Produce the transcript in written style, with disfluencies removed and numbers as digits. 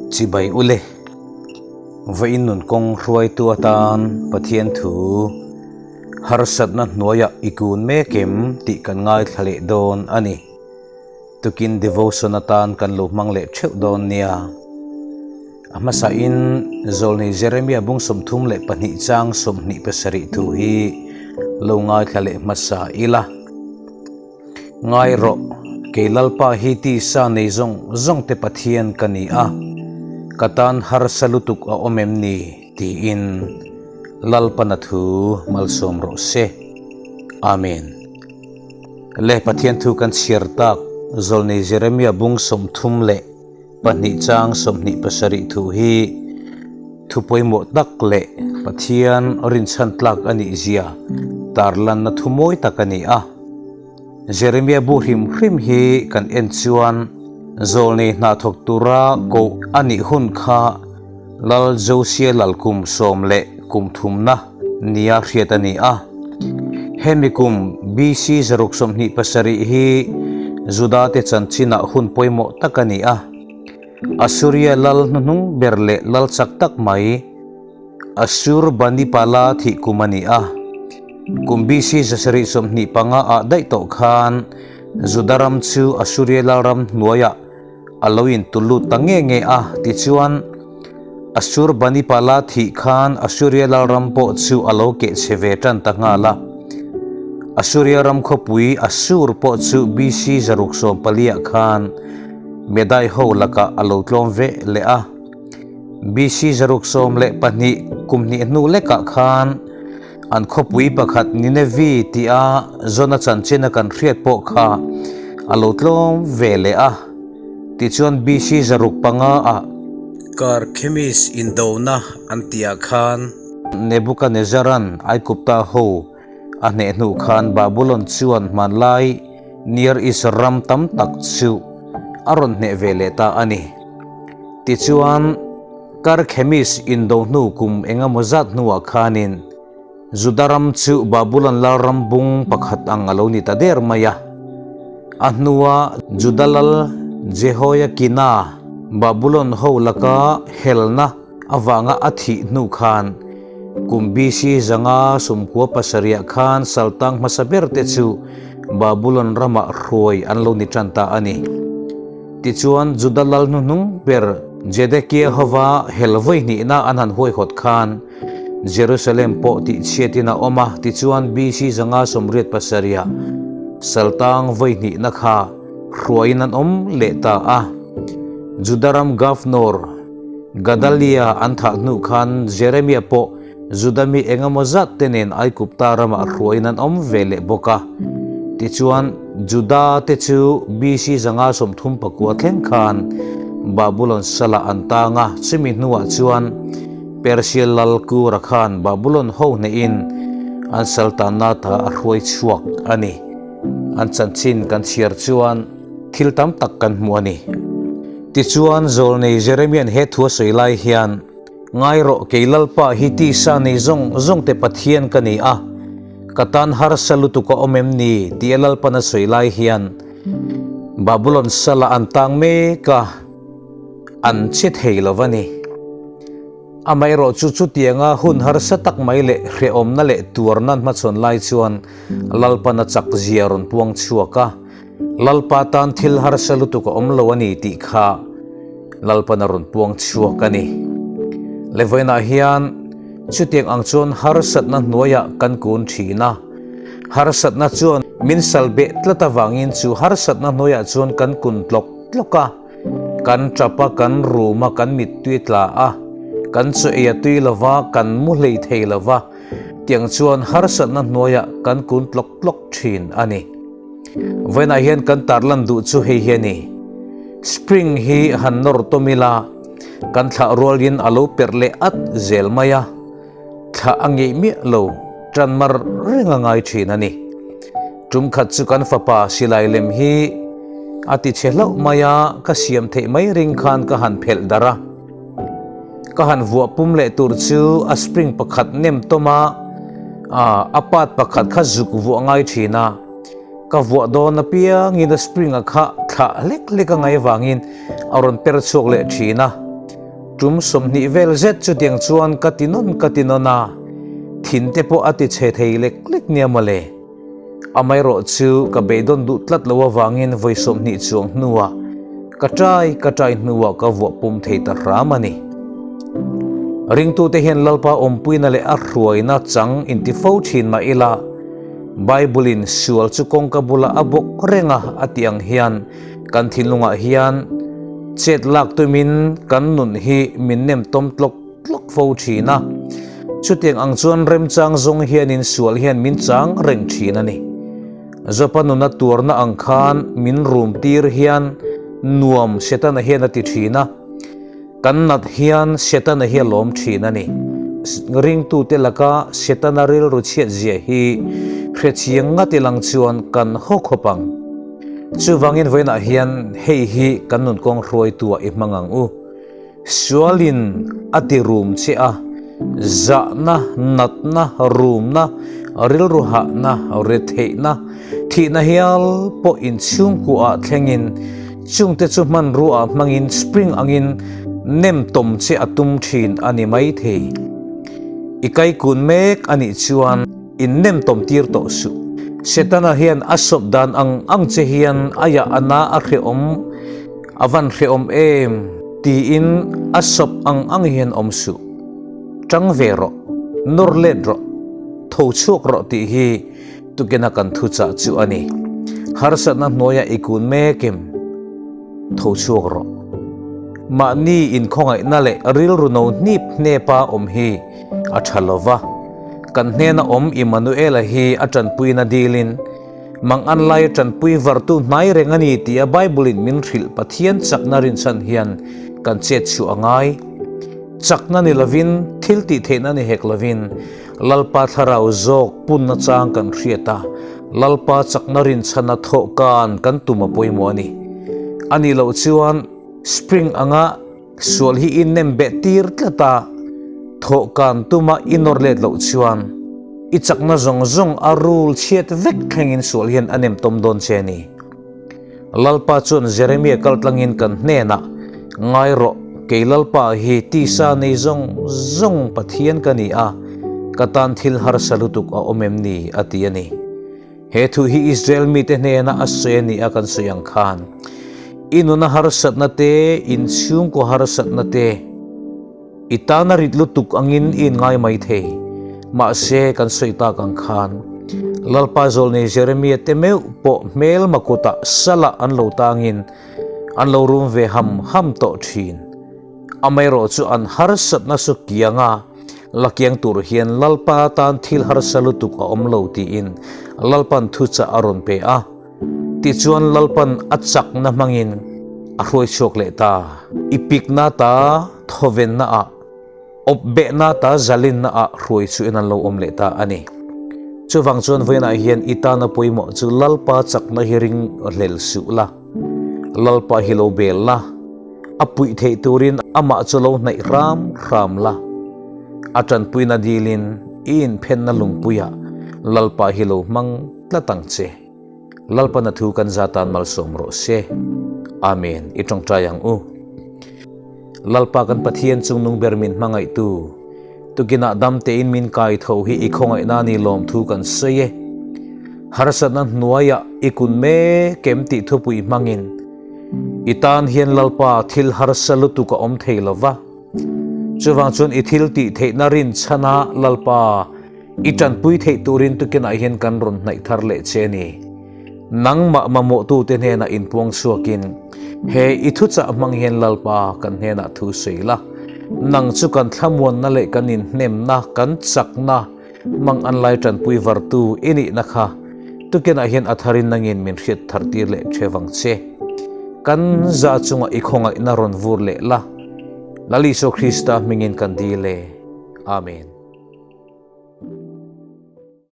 Chibai ule, Vawiin nun kawng hruaitu atan Pathian thu harsatna hnuaiah i kun mek em tih kan ngaithla leh dawn a ni. Tukin devotion atan kan lo hmang leh theuh dawn nia. A hmasain Zawlnei Jeremia bung 32 chang 27 thu hi lo ngaithla leh hmasa ila. Ngai rawh, kei Lalpa hi tisa nei zawng zawng te Pathian ka ni a, ka tan harsa lutuk a awm em ni? tiin Lalpana thu malsawm rawh se. Amen. Le Pathian thu kan chhiar tak Zawlnei Jeremia bung 32 chang 27 thu hi thu pawimawh tak leh Pathian rinchhan tlak a nih zia tarlanna thu mawi tak a ni a. Jeremia bu hrim hrim hi kan en chuan Zawlnei hna thawk tura koh a nih hun kha Lal Josia lal kum sawm leh kum thumna nia hriat a ni a. Hemi kum BC 627 hi Judate chanchinah hun pawimawh tak a ni a. Assuria lal hnuhnung ber leh lal chak tak mai Assurbanipala thih kum a ni a. Kum BC 725 ah daih tawh khan Juda ram chu Assuria lal ram hnuaiah a lo intulut ta nge nge a, tichuan Assurbanipala thih khan Assuria lalram pawh chu a lo keh chhe ve tan ta nghal a. Assuria ram khawpui Assur pawh chu BC 614 ah khan Medai ho lakah a lo tlawm ve leh a. BC 612 kum hnih hnu lekah khan an khawpui pakhat Nineveh tia Jona chanchin a kan hriat pawh kha a lo tlawm ve leh a. Tichuan BC 605 ah Karkhemis indona an tihah khan Nebuchadnezzar-a'n Aigupta ho a hneh hnu khan Babulon chuan hmanlai Near East ram tam tak chu a rawn hneh ve leh ta a ni. Tichuan Karkhemis indo hnu kum engemaw zat hnuah khanin Juda ram chu Babulon lal ram bung pakhat ang a lo ni ta der mai a. A hnua Juda lal Jehoiakina Babulon ho laka helna avanga a thih hnu khan kum BC 597 khan saltang hmasa ber te chu Babulon ramah hruai an lo ni tan ta a ni. Tichuan Juda lal hnuhnung ber Zedekia hova hel vawi hnihna an han huaihawt khan Jerusalem pawh tihchhiatin a awm a, tichuan BC 587 ah saltang vawi hnihna kha hruaiin an awm leh ta a. Juda ram Governor Gadalia an thah hnu khan Jeremia pawh Juda mi engemaw zat te nen Aigupta ramah hruaiin an awm ve leh bawk a. Tichuan Juda te chu BC 539 thleng khan Babulon salah an tang a, chumi hnuah chuan Persia lal Kura khan Babulon ho hnehin an saltanna ta a hruai chhuak a ni. An chanchin kan chhiar chuan thil tam tak kan hmu a ni. Tichuan Zawlnei Jeremia'n he thu a sawi lai hian, Ngai rawh, kei Lalpa hi tisa nei zawng zawng te Pathian ka ni a, ka tan harsa lutuk a awm em ni? tia Lalpa'n a sawi lai hian Babulon sala an tang mek a. An che thei lo va ni. Amaherawh chu chutianga hun harsa tak mai leh hrehawmna leh tuarna an hmachhawn lai chuan Lalpan a chak zia rawn puang chhuak a, Lalpa tan thil harsa lutuk a awm lo a ni tih kha Lalpan a rawn puang chhuak a ni. Levainah hian chutiang ang chuan harsatna hnuaiah kan kun thin a, harsatna chuan min sal beh tlat avangin chu harsatna hnuaiah chuan kan kun tlawk tlawk a, Kan tap a, kan rum a, kan mittui tla a, kan chaw ei a tui lo va, kan mu hlei thei lo va, tiang chuan harsatna hnuaiah kan kun tlawk tlawk thin a ni. Vawiinah hian kan tarlan duh chu hei hi a ni. Spring hi han nawr tawm ila, kan thlah rualin a lo perh leh at zel mai a, thlah a ngeih miah lo, tan mar reng a ngai thin a ni. Tum khat chu kan fapa silai lem hi a ti chhe hlauh mai a, ka siam theih mai ring khan ka han phelh darh a. Ka han vuah pum leh tur chu a spring pakhat nem tawm a, a part pakhat kha zuk vuah ngai thin a. Ka vuah dawn apiangin a spring a kha thlah hlek hlek a ngai avangin a rawn per chhuak leh thin a. Tum 20 vel zet chutiang chuan ka ti nawn ka ti nawn a, thin te pawh a ti chhe thei lek lek nia mawle. Amaherawh chu ka beidawn duh tlat lo avangin vawi 20 chuang hnuah ka ṭai ka ṭai hnuah ka vuah pum thei ta hram a ni. Ringtute hian Lalpa awmpuina leh a hruaina chang inti fo ṭhin mah ila, Bible-in sual chu kawngka bulah a bawk reng a a tih ang hian kan thinlungah hian chet lak tumin kan nun hi min nem tawm tlawk tlawk fo thin a. Chutiang ang chuan remchang zawng hianin sual hian min chang reng thin a ni. Jopa nuna tuarna ang khan min rum tir hian nuam Setana hian a ti thin a. Kan nat hian Setana hi a lawm thin a ni. Ringtute laka Setana rilru chhiat zia hi hrechiang ngat ilang chuan kan haw khawp ang. Chuvangin vawiinah hian hei hi kan nun kawng hruaituah i hmang ang u. Sualin a ti rum che a, zahna, natna, rumna, rilru hahna, retheihna, thihna hial pawh inchhungkuaah thlengin Chungte chu hmanrua hmangin spring angin nem tawm che a tum thin a ni maithei. I kaikun mek a nih chuan in nem tawm tir tawh suh. Setana hian a sawp dan ang ang che hian a yah a na a hrehawm a van hrehawm em tiin a sawp ang ang hian awm suh. Tang ve rawh, nawr let rawh, tho chhuak rawh tih hi Tukina kan thuchah chu a ni. Harsatna hnuaia i kun mekim tho chhuak rawh. Mahni inkhawngaihna leh rilru no hnip hnepa awm hi a tha lo va. Kan hnena awm Immanuela hi a tanpuina dilin, Mangan laia tanpui vartu hnai reng a ni tia Bible-in min hrilh Pathian chakna rinchhan hian kan chet chhuah a ngai. Chakna ni lovin, thil tih theihna ni hek lovin, Lalpa thlarau zawk punna chang kan hriat a, Lalpa chakna rinchhana thawh kan kan tum a pawimawh a ni. A nih loh chuan spring anga sual hi i nem beh tir tlat a, thawh kan tuma i nawr let loh chuan i chakna zawng zawng a rul chhiat vek thlengin sual hian a nem tawm dawn che a ni. Lalpa chuan Jeremia kaltlangin kan hnenah, Ngai rawh, kei Lalpa hi tisa nei zawng zawng Pathian ka ni a, ka tan thil harsa lutuk a awm em ni? a ti a ni. He thu hi Israel mite hnena a sawi a ni a kan sawi ang khan, I nuna harsatna te, inchhungkaw harsatna te, I tan a rit lutuk angin i inngai mai thei. Mahse, kan sawi tak ang khan, Lalpa zawlnei Jeremia te meuh pawh hmelma kutah salah an lo tangin an lo rum ve ham ham tawh thin. Amaherawh chu an harsatna su kianga la kiang tur hian Lalpa tan thil harsa lutuk a awm lo tiin Lalpan thuchah a rawn pe a. Tichuan Lalpan a chakna hmangin a hruai chhuak leh ta. I pikna ta thawvenna ah, awp behna ta zalinna ah hruai chuin an lo awm leh ta a ni. Chuvang chuan vawiinah hian i tana pawimawh chu Lalpa chakna hi ring hlel suh la, Lalpa hi lo bel la, a puih theih turin amah chu lo hnaih hram hram la, a tanpuina dilin i inphenna lungpuiah Lalpa hi lo hmang tlat ang che. Lalpana thu kan za tan malsawm rawh se. Amen. I tawngtai ang u. Lalpa kan Pathian chungnung ber min hmangaihtu, tukinah dam tein min kai tho hi i khawngaihna ni lawm thu kan sawi e. Harsatna hnuaiah i kun mek em tih thupui hmangin i tan hian Lalpa thil harsa lutuk a awm thei lova. Chuvang chuan i thil tih theihna rinchhana Lalpa I tanpui theih turin tukinah hian kan rawn hnaih thar leh che a ni. Nangmah mamawhtute hnenah inpuang chhuakin, he i thuchah hmang hian Lalpa kan hnenah thu sawi la. Nang chu kan thlamuanna leh kan inhnemna, kan chakna, hmang an lai tanpui vartu i nihna kha tukinah hian a tharin nangin min hriat thar tir leh the vang che. Kan za chungah i khawngaihna rawn vur leh la. Lal Isua Krista hmingin kan dil e. Amen.